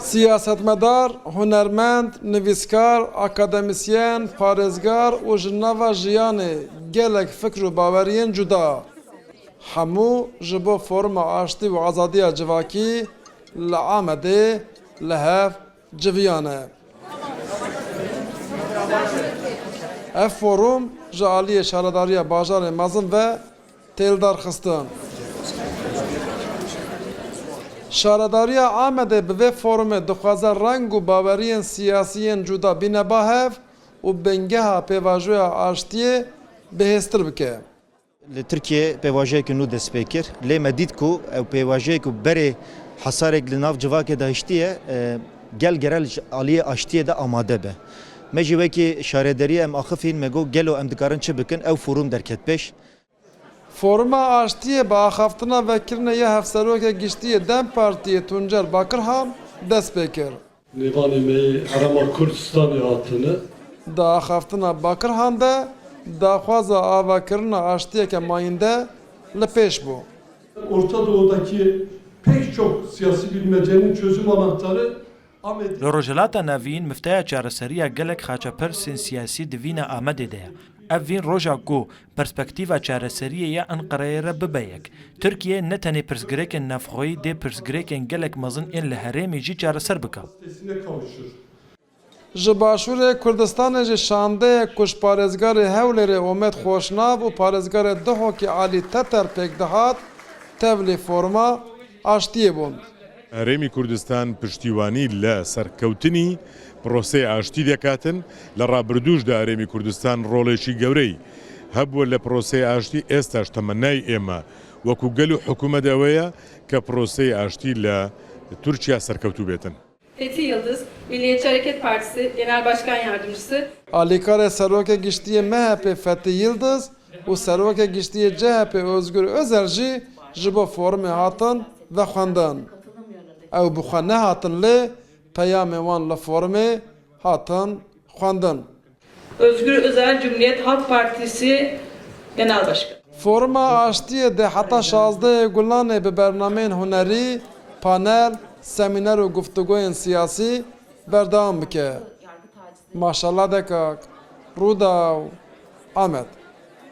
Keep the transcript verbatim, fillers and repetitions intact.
Siyasetmedar, hunermend, nivîskar, akademîsyen, parêzgar û ji nava jiyanê gelek fikr û baweriyên cuda. Hemû ji bo Foruma Aştî û Azadiya Civakî li Amedê li hev civiyane. Ev forum ji aliyê Şaredariya Bajarê Mezin ve tê lidarxistin. Şaredariya Amedê bi vê forumê dixwaze reng û baweriyên siyasî yên cuda bîne ba hev û bingeha pêvajoya aştiyê bihêztir bike. Li Tirkiyê pêvajeyeke nû dest pê kir. Lê me dît ku ew pêvajeyek ku berê hesarek li nav civakê de hiştiye, e, gel gere li aliyê aştiyê de amade be. Me jî wekî şaredariyê em axifîn, me got, gelo em dikarin çi bikin? Ew forum derket pêş. Foruma Aştiyê bi axaftina vekirinê ya Hevserokê Giştî yê dem Partiyê Tuncer Bakirhan dest pê kir. Nêvanê me yê Herêma Kurdistanê hatine. Di axaftina Bakirhan de daxwaza avakirina aştiyeke mayînde li pêş bû. Orta Doğu'daki pek çok siyasi bilmecenin çözüm anahtarı Amed'in Li Rojhilata Navîn mifteya çareseriya gelek xaçepirsên siyasî di vîna Amedê de ye. Ev vîn roja ku perspektîfa çareseriyê ya Enqereyê re bibe yek. Tirkiye ne tenê pirsgirêkên navxweyî dê pirsgirêkên gelek mezin ên li herêmê jî çareser bike. Ji Başûrê Kurdistanê jî şandeyek ku ji parêzgarê Hewlêrê Omed Xoşnav û parêzgarê Duhokê Alî Teter pêk dihat, tevlî foruma aştiyê bûn. Herêmî Kurdistan piştîwanî li serkewtinî proseyê aştî dekatin. Li rabirdûş de Herêmî Kurdistan rolêkî gewreyî hebûye li proseyê aştî, êstaş temennayê ême wekû gel û hikûmet ewe ye ke proseyê aştî li Tirkiye serkewtû bêtin. Fethi Yıldız, Milliyetçi Hareket Partisi Genel Başkan Yardımcısı. Alîkarê Serokê Giştî yê M H P Fethi Yildiz û Serokê Giştî yê C H P Özgür Özel jî ji bo forumê hatin vexwendin. Ew bi xwe nehatin lê peyamê wan li forumê hatin xwendin. Özgür Özel, Cumhuriyet Halk Partisi Genel Başkanı. Foruma Aştiyê dê heta şazdehê Gulanê bi bernameyên hunerî, panel, semîner û guftûgoyên siyasî berdewam bike. Maşallah Dekak, Rûdaw, Amed.